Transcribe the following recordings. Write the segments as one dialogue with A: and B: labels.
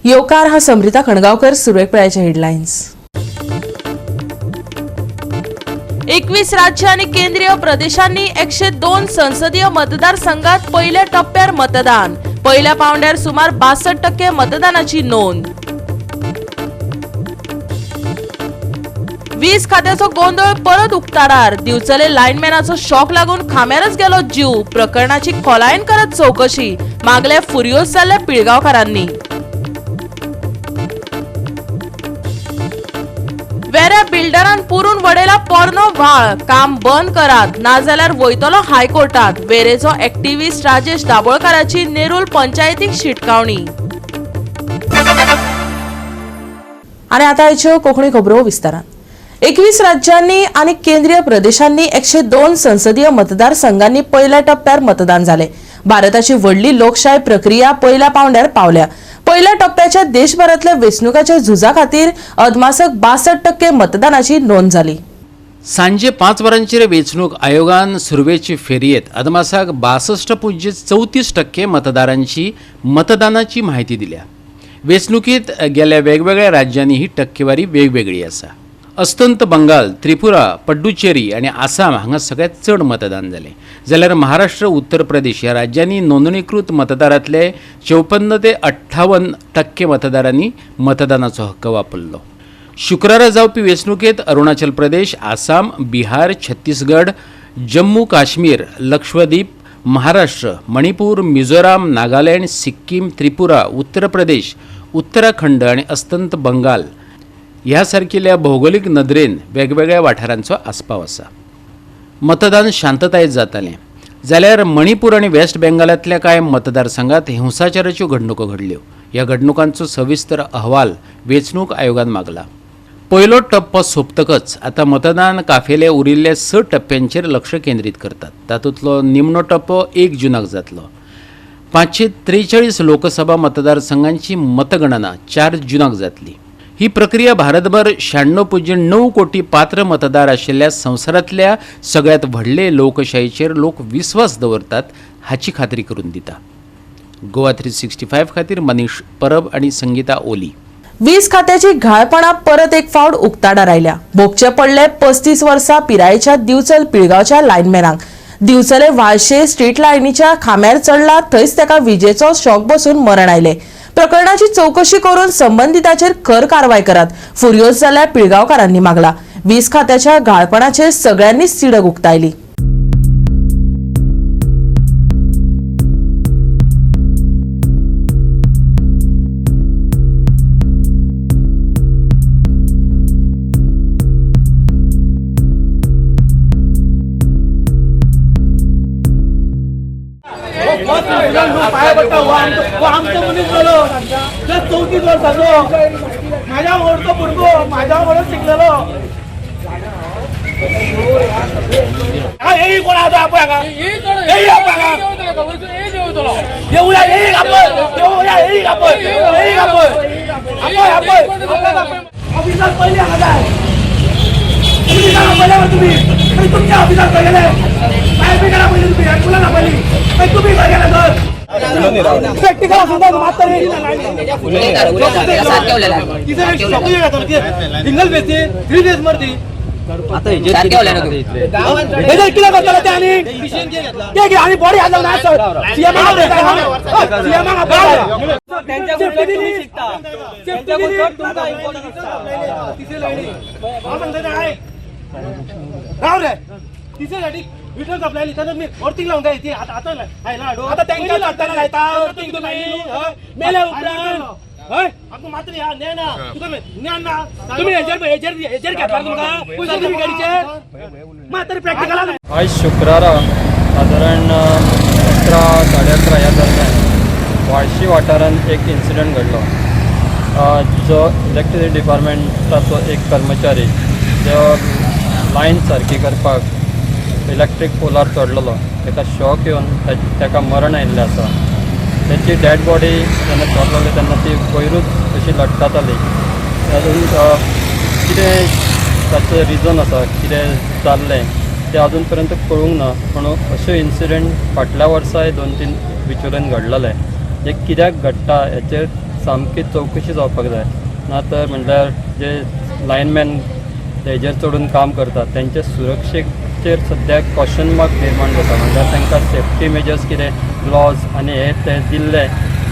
A: येवकार. हा समृता खणगावकर. सुरवेक पळयाचे हेडलायन्स. 21 राज्य आणि केंद्रीय प्रदेशांनी 102 संसदीय मतदारसंघात पहिल्या टप्प्यार मतदान. पहिल्या पावंड्यार सुमार 62% मतदानाची नोंद. वीज खात्याचो गोंदळ परत उक्ताडार. दिवचले लायनमॅनाचो शॉक लागून खांब्यारच गेलो जीव. प्रकरणाची खोलायेन करत चौकशी. मागल्या फुर्योज जाल्ल्या पिळगांवकारांनी. वेऱ्या बिल्डरान पुरून वडयला पोरनो व्हाळ. काम बंद करात नाजाल्यार वयतलो हायकोर्टात. वेरेचो एक्टिव्हिस्ट राजेश दाबोळकाराची नेरूल पंचायतीक शिटकावणी. आणि आता आयच्यो कोंकणी खबरो विस्तारान. 21 राज्यांनी आणि केंद्रीय प्रदेशांनी 102 संसदीय मतदारसंघांनी पहिल्या टप्प्यार मतदान झाले. भारताची व्हडली लोकशाय प्रक्रिया पहिल्या पावंड्यार पावल्या. पहिल्या टप्प्याच्या देशभरातल्या वेंचणुकाच्या झुजा खातीर अदमासक 62% मतदानाची नोंद झाली.
B: सांजे 5 वरांचेर वेंचणूक आयोगान सुरवेचे फेरयेत अदमासाक 62.34% मतदारांची मतदानाची म्हायती दिल्या. वेंचणुकीत गेल्या वेगवेगळ्या राज्यांनी ही टक्केवारी वेगवेगळी आसा. अस्तंत बंगाल, त्रिपुरा, पड्डुचेरी आनी आसाम हांगा सगळ्यांत चड मतदान जालें, जाल्यार महाराष्ट्र, उत्तर प्रदेश ह्या राज्यांनी नोंदणीकृत मतदारांतले 54 ते 58% मतदारांनी मतदानाचो हक्क वापरलो. शुक्रारा जावपी वेंचणुकेत अरुणाचल प्रदेश, आसाम, बिहार, छत्तीसगड, जम्मू काश्मीर, लक्षद्वीप, महाराष्ट्र, मणिपूर, मिझोराम, नागालँड, सिक्कीम, त्रिपुरा, उत्तर प्रदेश, उत्तराखंड आनी अस्तंत बंगाल ह्या सारकिल्या भौगोलिक नदरेन वेगवेगळ्या वाठारांचो आस्पाव आसा. मतदान शांततायेत जातालें, जाल्यार मणिपूर आनी वेस्ट बेंगालांतल्या कांय मतदारसंघात हिंसाचाराच्यो घडणुको घडल्यो. ह्या घडणुकांचो सविस्तर अहवाल वेंचणूक आयोगान मागला. पयलो टप्पो सोंपतकच आतां मतदान काफेले उरिल्ले 6 टप्प्यांचेर लक्ष केंद्रीत करतात. तातूंतलो निमणो टप्पो 1 जुनाक जातलो. 543 लोकसभा मतदारसंघांची मतगणना 4 जुनाक जातली. ही प्रक्रिया भारतभर 96.9 कोटी पात्र मतदार आशिल्ल्या संवसारांतल्या सगळ्यांत व्हडले लोकशाहीचेर लोक विस्वास दवरतात हाची खात्री करून दिता. गोवा 365 खातीर मनीष परब आनी संगीता ओली.
A: वीज खात्याची घाळपणा परत एक फावट उक्ताडार आयल्या. भोगचे पडले 35 वर्सां पिरायेच्या दिवचल पिळगांवच्या लायनमॅनाक. दिवचले व्हाळशे स्ट्रीट लायनीच्या खांब्यार चडला थंयच ताका विजेचो शॉक बसून मरण आयले. प्रकरणाची चौकशी करून संबंधिताचेर खर कारवाय करात, फुर्योज जाल्ल्या पिळगांवकारांनी मागला. वीज खात्याच्या घाळपणाचेर सगळ्यांनीच तिडक उक्तायली.
C: पांय पडटा. हो आमचो मनीस जालो, जस्ट 34 वर्साचो, म्हाज्या वांगडचो भुरगो, म्हाज्या वांगडा शिकलेलो. येई कोण आसा आपय हांगा, येई आपय हांगा, येवया, येई आपय, येवया, येई आपय, येई आपय, आपय आपय आपय. ऑफिसार पयलीं हांगा जाय. तुम्ही सांगा पयले, तुम्ही तुमच्या ऑफिसार खंय गेले? फायर ब्रिगेडा पयलीं तुम्ही ऍम्ब्युलन्स आपयली, मागीर तुम्ही खंय गेले सर? प्रॅक्टिकल आसूं मात तरी सिंगल बेस थ्री बेस मरती. हेजेर कितें करतले ते? आनी ते आनी बॉडी हाडला ना सर, सीएमाक सीएमाक सेफ्टी दिली, सेफ्टी दिली. राव रे, तिसऱ्यासाठी विटर सप्लाय तर मी अर्थिंग लावून जाय ती. आता आता तांकां लागतना लायता अर्थिंग तुमी मेल्या उपरांत. हय, आमकां मात्र ह्या ज्ञान ना, तुका ज्ञान ना. तुमी हेजेर हेजेर हेजेर घेतला तुमकां पयशे तुमी गाडीचेर मात तरी प्रॅक्टिकल.
D: आयज शुक्रारा सादारण 11 11:30 ह्या दरम्यान व्हाळशी वाठारांत एक इन्सिडंट घडलो, जो इलेक्ट्रिसिटी डिपार्टमेंटाचो एक कर्मचारी जो लायन सारकी करपाक इलेक्ट्रीक पोलार चडलेलो, ताका शॉक येवन ताका मरण आयिल्लें आसा. ताची डेड बॉडी जेन्ना शॉक लागली तेन्ना ती वयरूच अशी लटकताली. अजून कितें ताचें रिजन आसा, कितें जाल्लें तें अजून पर्यंत कळूंक ना. पूण अशे इन्सिडंट फाटल्या वर्साय 2-3 बिचोलेन घडलेले. हे कित्याक घडटा हेचेर सामकी चवकशी जावपाक जाय. ना तर म्हणल्यार जे लायनमॅन हेजेर चडून काम करतात तेंचे सुरक्षेचेर सद्याक क्वेश्चन मार्क निर्माण जाता. म्हणल्यार तांकां सेफ्टी मेजर्स कितें ग्लॉव्स आनी हे ते दिल्ले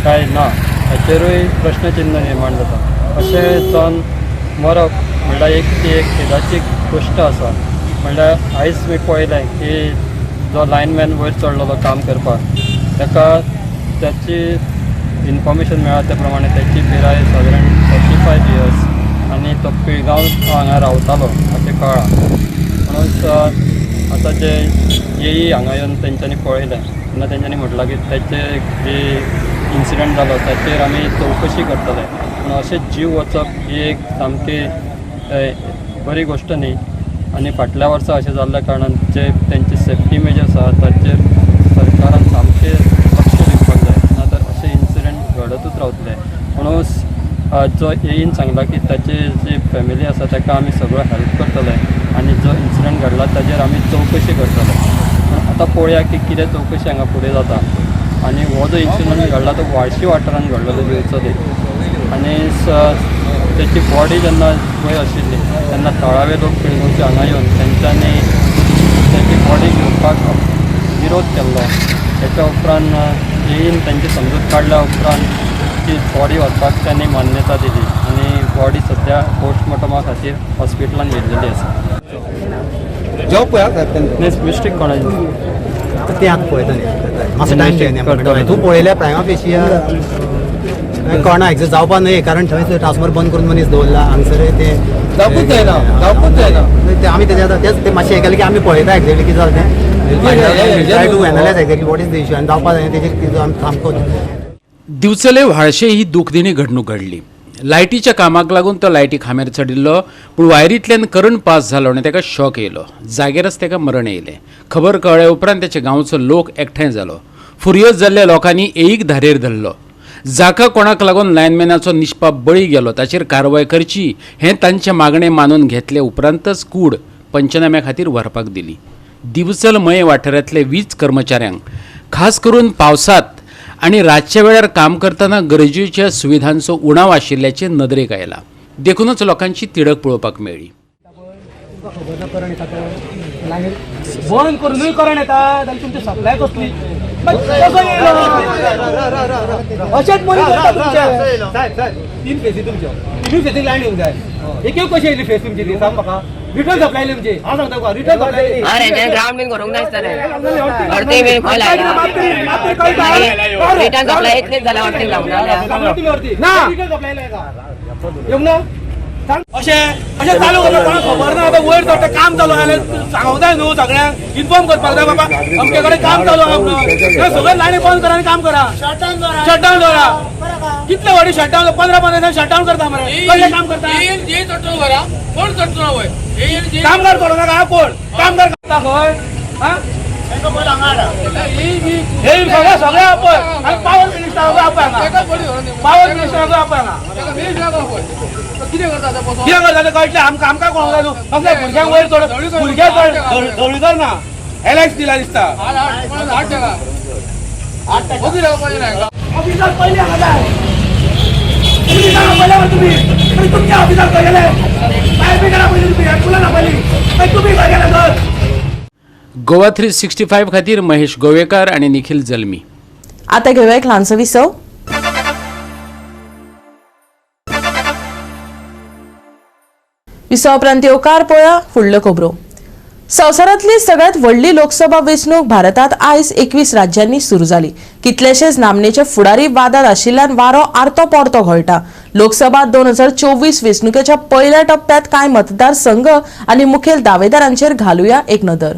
D: काय ना हाचेरूय प्रश्नचिन्ह निर्माण जाता. अशें जावन मरप म्हणल्यार एक ती एक खेदाची गोश्ट आसा. म्हणल्यार आयज मी पळयलें की जो लायनमॅन वयर चडलेलो काम करपाक ताका त्याची इन्फॉर्मेशन मेळ्ळा त्या प्रमाणे त्याची पिराय सादारण 35 इयर्स आनी तो पिळगांव हांगा रावतालो अशें कळ्ळां. म्हणून आतां जे येई हांगा येवन तेंच्यांनी पळयलें तेन्ना तेंच्यांनी म्हटलां की तेचे जे इन्सिडंट जालो ताचेर आमी चवकशी करतले. पूण अशें जीव वचप ही एक सामकी बरी गोश्ट न्ही आनी फाटल्या वर्सा अशें जाल्ल्या कारणान जे तेंचे सेफ्टी मेजर्स आहा ताचेर सरकारान सामकें लक्ष दिवपाक जाय, ना तर अशे इन्सिडंट घडतूच रावतले. म्हणून जो येईन सांगला की ताची जी फॅमिली आसा ताका आमी सगळो हेल्प करतले आनी जो इन्सिडंट घडला ताजेर आमी चवकशी करतले. पूण आतां पळोवया की कितें चवकशी हांगा फुडें जाता. आनी हो जो इन्सिडंट घडला तो व्हाळशी वाठारांत घडलेलो दिवचले आनी तेची बॉडी जेन्ना वयर आशिल्ली तेन्ना थळावे लोक पिळगांवचे हांगा येवन तेंच्यांनी तेची बॉडी घेवपाक विरोध केल्लो. तेच्या उपरांत येईन तेंची समजूत काडल्या उपरांत ती बॉडी व्हरपाक तांणी मान्यता दिली आनी बॉडी सद्या पोस्टमॉर्टमा खातीर हॉस्पिटलान व्हेल्लेली आसा.
E: जॉब पळया साहेब तेंचो.
D: न्ही मिस्टेक कोणाची
E: ते आतां पळयता न्ही, मातसो टायम जाय. तूं पळयल्या प्रायमा फेशिया कोणा एक्झॅक्ट जावपा न्हय, कारण थंय ट्रान्सफॉर्मर बंद करून मनीस दवरला हांगसर ते
F: जावपूच जायना, जावपूच जायना.
E: ते आमी तेजे आतां तेच ते मातशें हे केलें की आमी पळयता एक्झॅक्टली कितें जालें तें. Try to analyse exactly what is the issue आनी जावपा जाय तेजेर कितें आमी सामको.
B: दिवचले व्हाळशे ही दुखदिणी घडणूक घडली. लायटीच्या कामाक लागून तो लायटी खांब्यार चडिल्लो, पूण वायरींतल्यान करंट पास जालो आनी ताका शॉक येयलो. जागेरच ताका मरण येयलें. खबर कळ्ळ्या उपरांत त्याच्या गांवचो लोक एकठांय जालो. फुरयोज जाल्ल्या लोकांनी एईक धारेर धरलो. जाका कोणाक लागून लायनमॅनाचो निष्पाप बळी गेलो ताचेर कारवाय करची हें तांचें मागणें मानून घेतले उपरांतच कूड पंचनाम्या खातीर व्हरपाक दिली. दिवचल मये वाठारांतले वीज कर्मचाऱ्यांक खास करून पावसांत आनी रातच्या वेळार काम करतना गरजेच्या सुविधांचो उणाव आशिल्ल्याचें नदरेक आयला. देखूनच लोकांची तिडक पळोवपाक मेळ्ळी.
C: बंद करूनय करंट येता जाल्यार तुमची सप्लाय कसली? कसो येयलो अशेंच मनीस करता तुमचे. तीन फेसी तुमच्यो, तिनूय फेसीक लायन येवंक जाय. एक एक कशी येयली फेस तुमची ती सांग म्हाका. रिटर्न सप्लाय येयली तुमची, हांव सांगता तुका रिटर्न सप्लाय.
G: अरे ग्राउंड बीन करूंक नासतलें, अर्थिंग बीन खंय लायला, रिटर्न सप्लाय येतलीच जाल्यार अर्थिंग लावूंक
C: ना येवंक ना अशें अशें चालू करता कोणाक खबर ना. आतां वयर चडटा काम चालू आहा जाल्यार सांगूंक जाय न्हू सगळ्यांक, इन्फॉर्म करपाक जाय बाबा अमके कडेन काम चालू आहा म्हणून. सगळे लायनी बंद करा आनी काम करा, शटडावन दवरा. कितले व्हडली शटडावन, 15-15 दिसांनी शटडावन करता मरे. कसलें काम करता? कामगार करूं नाका. कोण कामगार करता खंय? हे सगळे सगळे आपय आनी पावर मिनिस्टराकूय आपय हांगा, पावर मिनिस्टराकूय आपय हांगा. कितें करता तें कळटलें आमकां. आमकां कोण जाय न्हू असल्या भुरग्यांक वयर चड, भुरगे धवळीकर ना एलएक्स दिला दिसता. ऑफिसर पयलीं हांगा जाय, तुमी सांगा पयले तुमी आनी तुमच्या ऑफिसार खंय गेले? फायर ब्रिगेडा पयलीं तुमी ऍम्बुलन्स आपयली, मागीर तुमी खंय गेले सर?
B: गोवा 365 खातीर महेश गोवेकार आनी निखिल जल्मी.
A: आता घेऊया एक ल्हानसो विसव. विसवा उपरांत येवकार पळया फुडल्यो खबरो. संवसारांतली सगळ्यात व्हडली लोकसभा वेंचणूक भारतांत आयज 21 राज्यांनी सुरू जाली. कितलेशेच नामनेचे फुडारी वादात आशिल्ल्यान वारो आरतो परतो घोळटा. लोकसभा 2024 वेंचणुकेच्या पयल्या टप्प्यात कांय मतदारसंघ आनी मुखेल दावेदारांचेर घालुया एक नदर.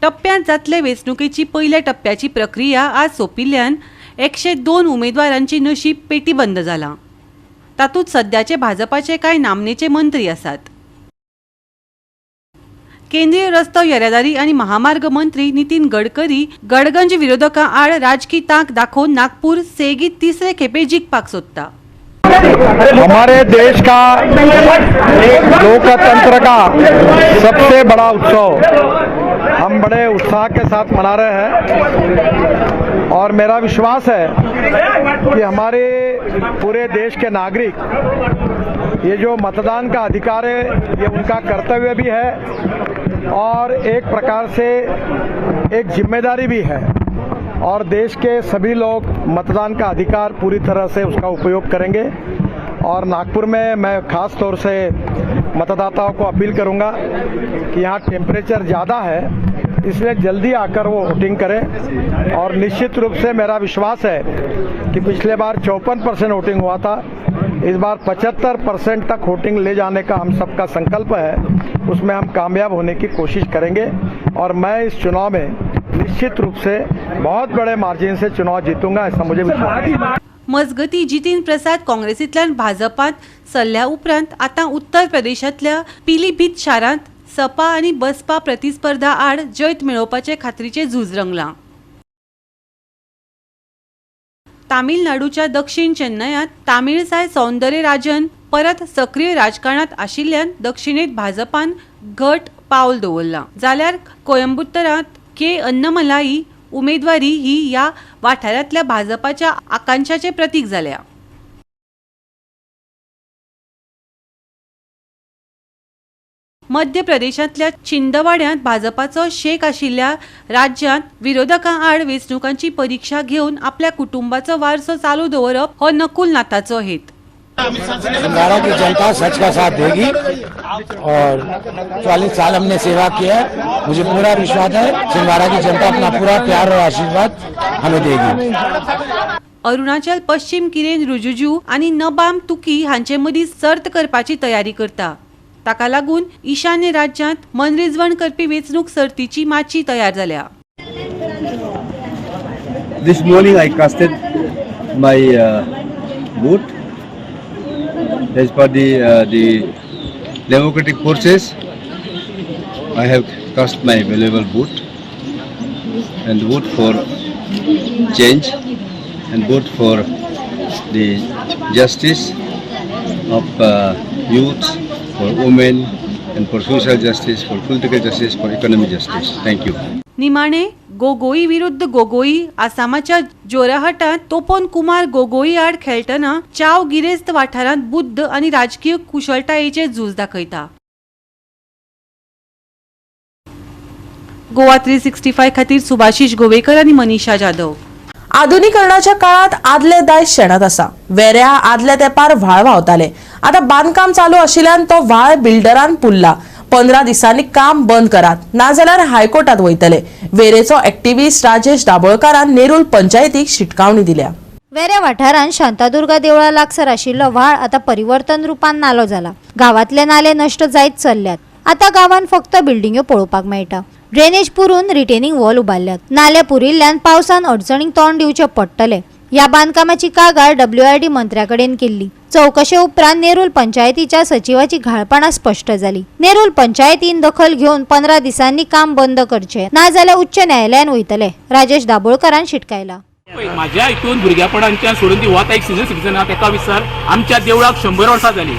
H: टप्प्यांत जातले वेंचणुकेची पयल्या टप्प्याची प्रक्रिया आज सोंपिल्ल्यान 102 उमेदवारांची नशीब पेटी बंद जालां. तातूंत सद्याचे भाजपाचे कांय नामनेचे मंत्री आसात. केंद्रीय रस्तो येरादारी आनी महामार्ग मंत्री नितीन गडकरी गडगंज विरोधकां आड राजकी तांक दाखोवन नागपूर सेगीत तिसरे खेपे जिखपाक सोदता.
I: हमारे देश का लोकतंत्र का सबसे बड़ा उत्सव हम बड़े उत्साह के साथ मना रहे हैं. और मेरा विश्वास है कि हमारे पूरे देश के नागरिक ये जो मतदान का अधिकार है ये उनका कर्तव्य भी है और एक प्रकार से एक जिम्मेदारी भी है, और देश के सभी लोग मतदान का अधिकार पूरी तरह से उसका उपयोग करेंगे। और नागपुर में मैं ख़ास तौर से मतदाताओं को अपील करूंगा कि यहाँ टेम्परेचर ज़्यादा है, इसलिए जल्दी आकर वो वोटिंग करें। और निश्चित रूप से मेरा विश्वास है कि पिछले बार 54% वोटिंग हुआ था, इस बार 75% तक वोटिंग ले जाने का हम सबका संकल्प है, उसमें हम कामयाब होने की कोशिश करेंगे। और मैं इस चुनाव में निश्चित रूप से बहुत बड़े मार्जिन से चुनाव जीतूंगा, ऐसा मुझे विश्वास है।
H: मजगती जितीन प्रसाद काँग्रेसींतल्यान भाजपांत सरल्या उपरांत आतां उत्तर प्रदेशांतल्या पिलीभीत शारांत सपा आनी बसपा प्रतिस्पर्धा आड जैत मेळोवपाचे खात्रीचें झूज रंगलां. तामिळनाडूच्या दक्षिण चेन्नयांत तामिळसाय सौंदर्यराजन परत सक्रीय राजकारणांत आशिल्ल्यान दक्षिणेंत भाजपान घट पावल दवरलां, जाल्यार कोयंबुत्तरांत के अन्नमलाई उमेदवारी ही ह्या वाठारांतल्या भाजपाच्या आकांक्षाचें प्रतीक जाल्या. मध्य प्रदेशांतल्या छिंदवाड्यांत भाजपाचो शेक आशिल्ल्या राज्यांत विरोधकां आड वेंचणुकांची परिक्षा घेवन आपल्या कुटुंबाचो वारसो चालू दवरप हो नकुल नाथाचो हेत.
J: छिंदवाड़ा की जनता सच का साथ देगी और 40 साल हमने सेवा किया है, मुझे पूरा विश्वास है छिंदवाड़ा की जनता अपना पूरा प्यार और आशीर्वाद हमें देगी.
H: अरुणाचल पश्चिम किरेन रिजिजू आनी नबाम तुकी हांचे मदीं सर्त करपाची तयारी करता. ताका लागून ईशान्य राज्यांत मनरिजवण करपी वेंचणूक सर्तीची माची तयार जाल्या.
K: This morning I casted my vote as per the democratic process. I have cast my valuable vote and vote for change and vote for the justice of youth, for women and for social justice, for political justice, for economic justice. Thank you.
H: निमाणे गोगोई विरुद्ध गोगोई आसामाच्या जोराहटांत तोपोन कुमार गोगोई आड खेळटना चाव गिरेस्त वाठारांत बुद्ध आनी राजकीय कुशळटायेचें झूज दाखयता. गोवा 365 खातीर सुभाषिश गोवेकर आनी मनीषा जाधव.
A: आधुनिकरणाच्या काळात आदले दायज शेणत आसा. वेऱ्या आदल्या तेंपार व्हाळ व्हांवताले, आतां बांदकाम चालू आशिल्ल्यान तो व्हाळ बिल्डरान पुरला. 15 दिसांनी काम बंद करात, नाजाल्यार हायकोर्टात वयतले. वेरेचो एक्टिव्हिस्ट राजेश दाबोळकारान नेरूल पंचायतीक शिटकावणी दिल्या.
L: वेऱ्या वाठारांत शांतादुर्गा देवळा लागसार आशिल्लो व्हाळ आतां परिवर्तन रुपान नालो जाला. गांवांतले नाले नश्ट जायत चल्ल्यात. आतां गांवांत फक्त बिल्डिंग्यो पळोवपाक मेळटा. ड्रेनेज पुरून रिटेनिंग वॉल उबारल्यात. नाले पुरिल्ल्यान पावसान अडचणींक तोंड दिवचें पडटलें. ह्या बांदकामाची कागाळ WRD मंत्र्या कडेन केल्ली. चवकशे उपरांत नेरूल पंचायतीच्या सचिवाची घाळपणां स्पश्ट जाली. नेरूल पंचायतीन दखल घेवन 15 दिसांनी काम बंद करचें, नाजाल्यार उच्च न्यायालयान वयतले. राजेश दाबोळकरान शिटकायला.
M: माझ्या हितून भुरग्यापणांच्यान सोडून ती वता एक सिनियर सिटीजन आहा तेका विचार. आमच्या देवळाक 100 वर्सां जाली.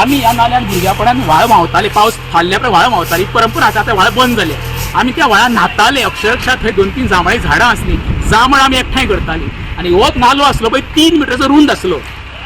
M: आमी ह्या नाल्यान भुरग्यापणान व्हाळ व्हांवताले, पावस थारल्या पळय व्हाळ व्हांवताली, परंपरा आसा. आतां व्हाळ बंद जाले. आमी त्या व्हाळान न्हाताले अक्षरशः. थंय 2-3 जांभळी झाडां आसली, जांभळ आमी एकठांय करताली. आनी हो नालो आसलो पळय 3 मिटराचो रूंद आसलो.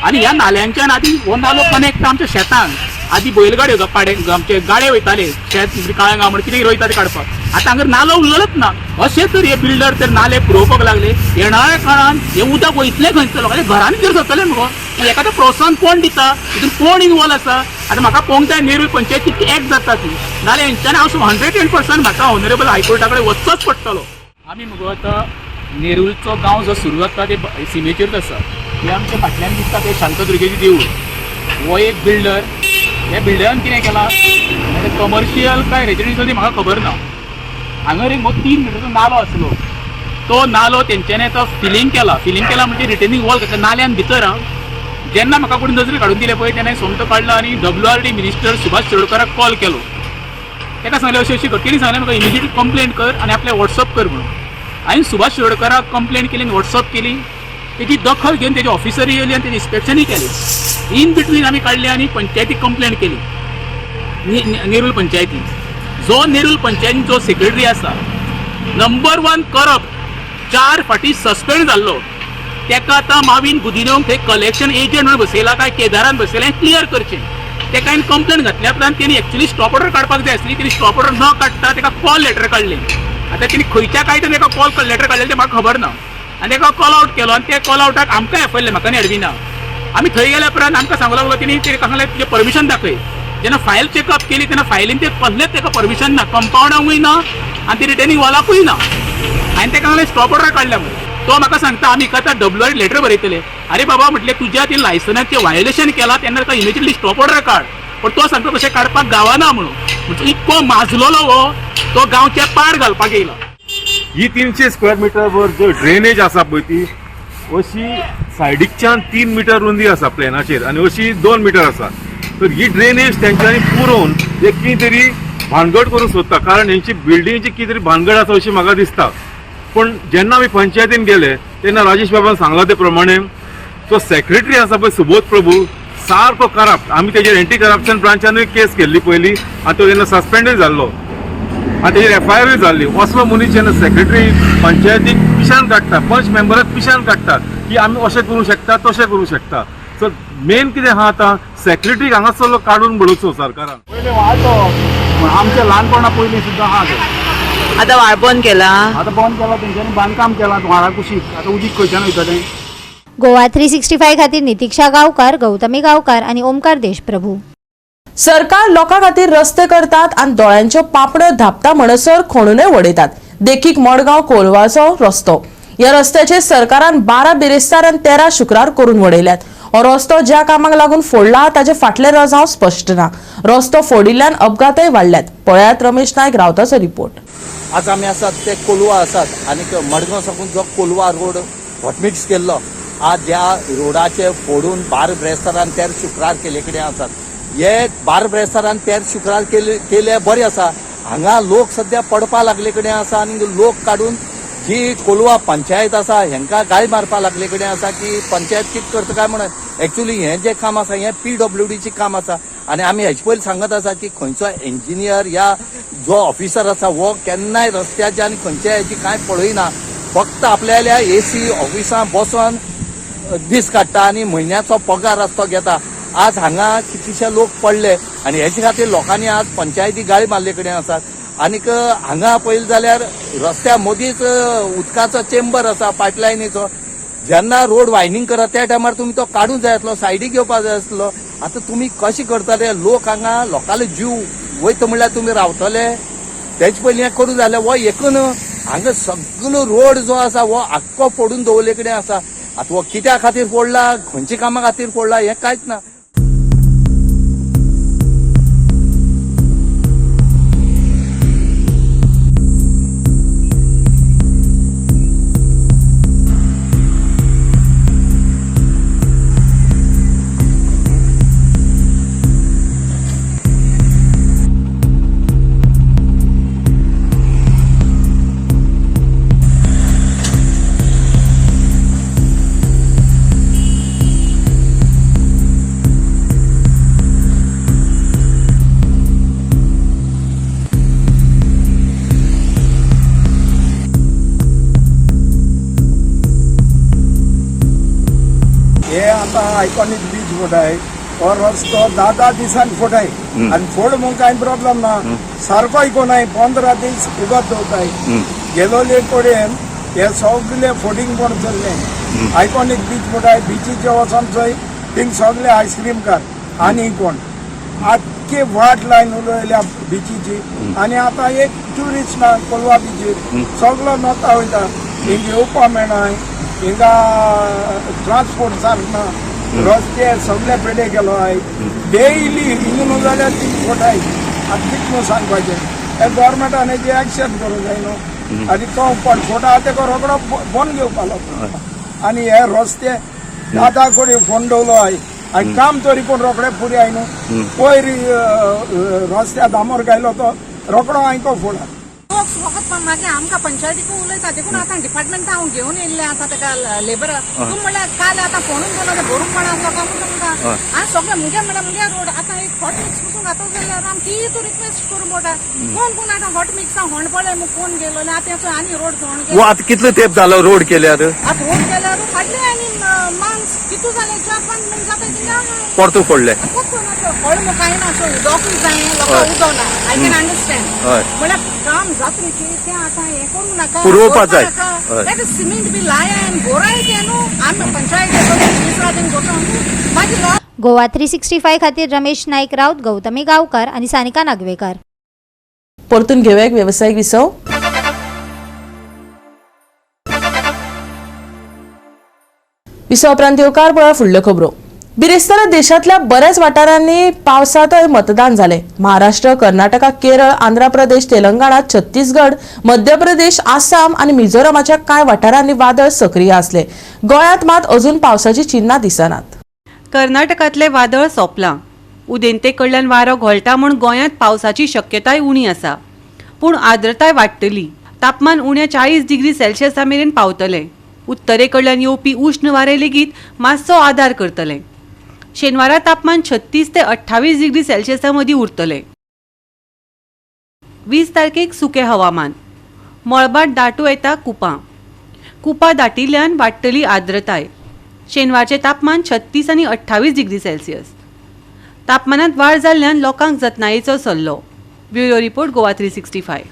M: आनी ह्या नाल्यांच्यान आदी हो नालो कनेक्ट आमच्या शेतान. आदी बैलगाड्यो पाडे आमचे गाडे वयताले शेत काळंगा म्हण कितें रोयता ते काडपाक. आतां हांगर नालो उरलोच ना. अशें तर हे बिल्डर तर नाले पुरोवपाक लागले. येणाऱ्या काळान हे उदक वयतलें खंयचो लोकांच्या घरांनी भितर सरतलें मगो. एखादो प्रोत्साहन कोण दिता, हितून कोण इनवॉल्व आसा. आतां म्हाका पळोवंक जाय नेरूल पंचायत कितकी एक्ट जाता ती, नाल्यार हेंच्यांनी हांव 110% म्हाका ऑनरेबल हायकोर्टा कडेन वचचोच पडटलो. आमी मगो आतां नेरूलचो गांव जो सुरू जाता ते सिमेचेरूच आसा. हे आमच्या फाटल्यान दिसता ते शांतादुर्गेचें देवूळ. हो एक बिल्डर, ह्या बिल्डरान कितें केलां कमर्शियल काय रेजिडेन्शियल ती म्हाका खबर ना. हांगर एक 3 मिटरचो नालो आसलो, तो नालो तेंच्यांनी आतां फिलींग केला. फिलींग केला म्हणजे रिटेनिंग वॉल घातला नाल्यान भितर. जेन्ना म्हाका कोणी नजरे काडून दिले पळय तेन्ना सोमतो काडलो आनी WRD minister Subhash शिरोडकराक कॉल केलो. ताका सांगलें अशी अशी घटकेनी सांगलें म्हाका इमिजिएटली कंप्लेन कर आनी आपल्या वॉट्सअप कर म्हणून. हांवें सुभाष शिरोडकराक कंप्लेन केली आनी वॉट्सअप केली. तेजी दखल घेवन तेजी ऑफिसरूय येयली आनी तेजी इन्स्पेक्शनूय केली. इन बिटवीन आमी काडले आनी पंचायतीक कंप्लेन केली. नेरूल पंचायती जो नेरूल पंचायतीचो सेक्रेटरी आसा, नंबर 1 करप्ट, 4 फाटी सस्पेंड जाल्लो. तेका आतां मावीन गुदिनोंक थंय कलेक्शन एजंट म्हणून बसयला काय केदारान बसयला हें क्लियर करचें. तेका हांवें कंप्लेन घातल्या उपरांत तेणी एक्चुअली स्टॉप ऑर्डर काडपाक जाय आसली, तेणी स्टॉप ऑर्डर न काडटा तेका कॉल लेटर काडलें. आतां तेणी खंयच्या कायद्यान तेका कॉल लेटर काडलें तें म्हाका खबर ना आनी तेका कॉल आवट केलो आनी त्या कॉल आवटाक आमकां आपयलें, म्हाका आनी एडविना. आमी थंय गेल्या उपरांत आमकां सांगूंक लागलो तेणी, तेणी सांगलें तुजें परमिशन दाखय. जेन्ना फायल चॅकअप केली तेन्ना फायलीन ते कसलेंच तेका परमिशन ना, कंपावंडाकूय ना आनी ते रिटर्निंग वॉलाकूय ना. हांवें तेका सांगलें स्टॉप ऑर्डर काडल्या म्हणून. तो म्हाका सांगता आमी एका डब्ल्यू आर लेटर बरयतले. अरे बाबा म्हटलें तुज्या ते लायसनाचें व्हायोलेशन केलां तेन्ना ताका इमिजिएटली स्टॉप ऑर्डर काड, पण तो सांगता तशें काडपाक गावना म्हणून. म्हणजे इतको माजलोलो हो तो गांवच्या पाड घालपाक येयला.
N: ही 300 स्क्वेअर मिटर वर जो ड्रेनेज आसा पळय ती अशी सायडीकच्यान 3 मिटर रुंदी आसा प्लॅनाचेर आनी अशी 2 मिटर आसा. तर ही ड्रेनेज तेंच्यांनी पुरोवन एक कितें तरी भानगड करूंक सोदता, कारण हेंची बिल्डिंगेची कितें तरी भानगड आसा अशी म्हाका दिसता. पूण जेन्ना आमी पंचायतीन गेले तेन्ना राजेश बाबान सांगला ते प्रमाणे तो सेक्रेटरी आसा पळय सुबोध प्रभू सारको करप्ट. आमी तेजेर एंटी करप्शन ब्रांचानूय केस केल्ली पयली आनी तो तेन्ना सस्पेंडूय जाल्लो आनी तेजेर एफआयआरूय जाल्ली. असलो मनीस जेन्ना सेक्रेटरी पंचायतीक पिशान काडटा, पंच मेंबराक पिशान काडटा की आमी अशें करूंक शकता तशें करूंक शकता. सो मेन कितें आहा आतां सेक्रेटरीक हांगासरलो काडून बडोवचो सरकारान.
F: पयलीं वाळतो आमच्या ल्हानपणा पयलीं सुद्दां आहा.
G: आतां व्हाळ बंद केला,
F: आतां बंद केला तेंच्यांनी, बांदकाम केलां व्हाळा कुशीक, आतां उदीक खंयच्यान वयतलें.
L: गोवा 365 खातीर नितीक्षा गांवकार, गौतमी गांवकार आनी ओमकार देशप्रभू.
A: सरकार लोकां खातीर रस्ते करतात आनी दोळ्यांच्यो पापण्यो धापता म्हणसर खणूनय वडयतात. देखीक मडगांव कोलवाचो रस्तो. ह्या रस्त्याचेर सरकारान 12 बिरेस्तार आनी 13 शुक्रार करून वडयल्यात. हो रस्तो ज्या कामाक लागून फोडला ताचे फाटले रजांव स्पश्ट ना. रस्तो फोडिल्ल्यान अपघातय वाडल्यात. पळयात रमेश नायक रावताचो रिपोर्ट.
O: आज आमी आसात ते कोलवा आसात आनी मडगांव साकून जो कोलवा रोड हॉटमिक्स केल्लो आज ह्या रोडाचे फोडून 12 ब्रेस्तार आनी 13 शुक्रार केल्ले कडेन आसात. हे 12 ब्रेस्तार आनी 13 शुक्रार केले बरें आसा. हांगा लोक सद्या पडपा लागले कडेन आसा आनी लोक काडून जी कोलवा पंचायत आसा हेंकां गाळी मारपा लागले कडेन आसा की पंचायत कितें करता काय म्हणून. एक्चुअली हें जें काम आसा हें PWDचें काम आसा आनी आमी हेजे पयलीं सांगत आसा की खंयचो इंजिनियर या जो ऑफिसर आसा हो केन्नाय रस्त्याचे आनी खंयच्या हेची कांय पळयना, फक्त आपल्याल्या AC ऑफिसां बसोन दीस काडटा आनी म्हयन्याचो पगार आसा तो घेता. आज हांगा कितलेशे लोक पडले आनी हेचे खातीर लोकांनी आज पंचायती गाळी मारले कडेन आसात. आनीक हांगा पळयलें जाल्यार रस्त्या मदींच उदकाचो चेंबर आसा पायपलायनीचो. जेन्ना रोड वायनींग करत त्या टायमार तुमी तो काडूंक जाय आसलो, सायडीक घेवपाक जाय आसलो. आतां तुमी कशें करतले? लोक हांगा लोकांले जीव वयता म्हणल्यार तुमी रावतले? तेजे पयलीं हें करूंक जाय हो एकूण हांगा सगलो रोड जो आसा हो आख्खो फोडून दवरले कडेन आसा. आतां हो कित्या खातीर फोडला, खंयच्या कामा खातीर फोडला हें कांयच ना.
I: हे आता आयकॉनिक बीच फोटाय, हो रस्तो 10-10 दिसान फोटाय आनी फोड म्हणून कांय प्रॉब्लम ना, सारको आयकोनाय 15 दीस उगत दवरताय. गेलोले कडेन हे सगळे फोडिंग पण चल्ले. आयकॉनिक बीच फोटाय, बिचीचे वचोन थंय थिंग सगळे आयस्क्रीम कार आनी कोण आख्खी वाट लायन उडयल्या बिचीची. आनी आतां एक ट्युरिस्ट ना कोलवा बिचीर, सगलो नोता वयता, हिंग येवपा मेळनाय, हिंगा ट्रान्सपोर्ट सारको ना, रस्ते सगळे पेडे केलो आहे. डेली हिंग न्हू जाल्यार ती फोटाय. आतां कितें न्हू सांगपाचें, हे गोवोरमेंटान हेजें एक्शन करूंक जाय न्हू. आनी तो पण फोटा तेका रोकडो बंद घेवपा लागलो. आनी हे रस्ते 10-10 कोटी फोंड दवरलो आहे आनी काम तरी पूण रोखडे पुरें I न्हू. पयर रस्त्या दामोर घायलो तो रोकडो आयको फोडा.
P: लोक वखद उलोवपाक मागीर आमकां पंचायतीकूय उलयता. देखून आतां डिपार्टमेंटा हांव घेवन येयल्लें आतां तेका लेबर. तूं म्हणल्यार काल आतां फोणून दोन भरून कोण आसलो काय म्हूण तुमकां आनी सगळें मुगे म्हणल्यार मुगे रोड आतां एक हॉट मिक्स पसून घातलो जाल्यार आम कितू रिक्वेस्ट करूं पडटा. कोण कोण आतां हॉट मिक्सा होंड पडले मग कोण गेलो आतां तेचो आनी रोड होंड
O: वो आतां कितलो तेंप जालो रोड केल्यार?
P: आतां रोड केल्यार फाटले आनी मांस कितू जालें 4-5 म्हयने जाता तिंगा
O: परतू फोडले.
P: फळ मग कांय ना, सो उदकूय जाय लोकांक उदक ना. I can understand म्हणल्यार काम जाता की तें आतां हें करूं नाका,
O: पुरोवपा जाय.
P: नाका सिमेंट बी लाय आनी बोराय तें न्हू. आमी पंचायत दीस वचोन मागीर.
L: गोवा 365 खातीर रमेश नाईक राऊत, गौतमी गावकर आणि सानिका नागवेकर.
A: परतून घेऊया एक वेवसायिक विसव. विसव उपरांत येवकार पळोवया फुडल्यो खबरो. बिरेस्तारा देशांतल्या बऱ्याच वाठारांनी पावसांतय मतदान जालें. महाराष्ट्र, कर्नाटका, केरळ, आंध्र प्रदेश, तेलंगणा, छत्तीसगड, मध्य प्रदेश, आसाम आनी मिझोरामाच्या कांय वाठारांनी वादळ सक्रीय आसले. गोंयांत मात अजून पावसाची चिन्नां दिसनात.
H: कर्नाटकांतलें वादळ सोंपलां. उदेंते कडल्यान वारो घोळटा म्हूण गोंयांत पावसाची शक्यताय उणी आसा, पूण आर्द्रताय वाडटली. तापमान उण्या 40 डिग्री सेल्सियसा मेरेन पावतलें. उत्तरे कडल्यान येवपी उश्ण वारें लेगीत मातसो आदार करतलें. शेनवारा तापमान 36 ते 28 डिग्री सेल्सियसा मदीं उरतलें. 20 तारखेक सुकें हवामान. मळबांत दाटू येता कुपां. कुपां दाटिल्ल्यान वाडटली आर्द्रताय. शेनवारचें तापमान 36 आनी 28 डिग्री सेल्सियस. तापमानांत वाड जाल्ल्यान लोकांक जतनायेचो सल्लो. Bureau report, Goa 365.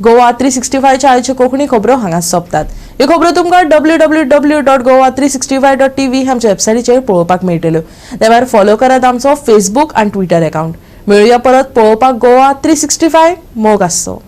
A: Goa 365च्या आयच्यो कोंकणी खबरो हांगा सोंपतात. ह्यो खबरो तुमकां www.goa365.tv आमच्या वेबसायटीचेर पळोवपाक मेळटल्यो. त्या भायर फॉलो करात आमचो फेसबूक आनी ट्विटर अकाउंट. मेळुया परत पळोवपाक गोवा 365. मोग आसचो.